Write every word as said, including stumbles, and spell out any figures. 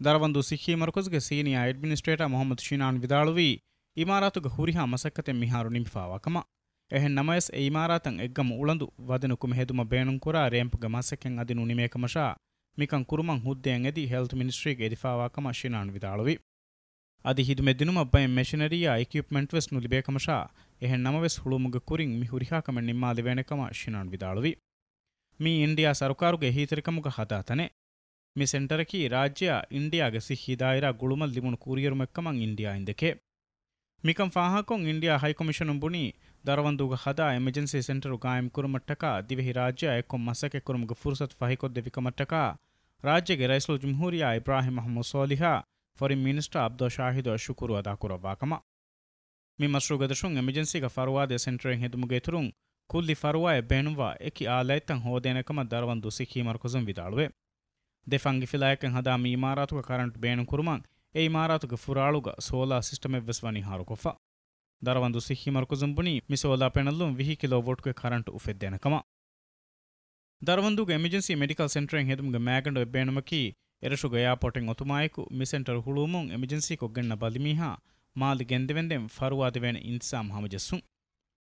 ދަރަވަންދޫ ސިއްހީ މަރުކަޒުގެ ސީނިއާ އެޑްމިނިސްޓްރޭޓާ މުހައްމަދު ޝިނާން ވިދާޅުވީ، އިމާރާތުގެ ހުރިހާ މަސައްކަތެއް މިހާރު ނިމިފާވާ ކަމަށް. އެހެން ނަމަވެސް، އެ އިމާރާތަށް އެއްގަމު އުޅަނދު ވަދެ ނުކުމެ ހެދުމަށް ބޭނުންކުރާ ރޭމްޕްގެ މަސައްކަތް އަދި ނުނިމޭ ކަމަށާ، މިކަން ކުރުމަށް ހުއްދައަށް އެދި ހެލްތު މިނިސްޓްރީގެ އެދިފާވާ ކަމަށް ޝިނާން ވިދާޅުވި. އަދި ހިދުމަތް ދިނުމަށް ބައެއް މެޝިނަރީއާ އިކްއިޕްމަންޓްވެސް ނުލިބޭ ކަމަށާ، އެހެން ނަމަވެސް ހުޅުވުމުގެ ކުރިން މި ހުރިހާ ކަމެއް ނިންމާލެވޭނެ ކަމަށް ޝިނާން ވިދާޅުވި. މީ އިންޑިއާ ސަރުކާރުގެ އެހީތެރިކަމުގަ ހަދާ ތަނެއް. މި ސެންޓަރަކީ ރާއްޖެއާ އިންޑިއާގެ ސިއްހީ ދާއިރާ ގުޅުމަށް ލިބުނު ކުރިއެރުމެއްކަމަށް އިންޑިއާއިން ދެކޭ. މިކަން ފާހަގަކޮށް، އިންޑިއާ ހައިކޮމިޝަނުން ބުނީ، ދަރަވަންދޫގަ ހަދާ އެމަޖެންސީ ސެންޓަރު ގާއިމްކުރުމަށްޓަކާ ދިވެހި ރާއްޖެއާ އެއްކޮށް މަސައްކަތްކުރުމުގެ ފުރުސަތު ފަހިކޮށްދެއްވިކަމަށްޓަކާ، ރާއްޖޭގެ ރައީސުލްޖުމްހޫރިއްޔާ އިބްރާހިމް މަހްމޫދު ސޯލިހާ ފޮރިން މިނިސްޓަރ އަބްދުﷲ ޝާހިދުއަށް ޝުކުރު އަދާކުރައްވާ ކަމަށް. މި މަޝްރޫޢުގެ ދަށުން އެމަޖެންސީގަ ފަރުވާދޭ ސެންޓަރެއް ހެދުމުގެ އިތުރުން، ކުއްލި ފަރުވާއެއް ބޭނުންވާ އެކި އާލާތްތައް ހޯދޭނެ ކަމަށް ދަރަވަންދޫ ސިއްހީ މަރުކަޒުން ވިދާޅުވޭ. ދެ ފަންގި ފިލާއެއްކަން ހަދާ މި އިމާރާތުގަ ކަރަންޓް ބޭނުންކުރުމަށް، އެ އިމާރާތުގެ ފުރާޅުގަ ސޯލާ ސިސްޓަމެއްވެސް ވަނީ ހާރުކޮށްފަ. ދަރަވަންދޫ ސިއްހީ މަރުކަޒުން ބުނީ، މި ސޯލާ ޕެނަލުން ވިހި ކިލޯ ވޮޓްގެ ކަރަންޓް އުފެއްދޭނެ ކަމަށް. ދަރަވަންދޫގެ އެމަޖެންސީ މެޑިކަލް ސެންޓަރެއް ހެދުމުގެ މައިގަނޑު އެއްބޭނުމަކީ، އެރަށުގެ އެއާޕޯޓެއް އޮތުމާއެކު، މި ސެންޓަރު ހުޅުވުމުން އެމަޖެންސީކޮށް ގެންނަ ބަލިމީހާ މާލެ ގެންދެވެންދެން ފަރުވާދެވޭނެ އިންތިޒާމް ހަމަޖެއްސުން.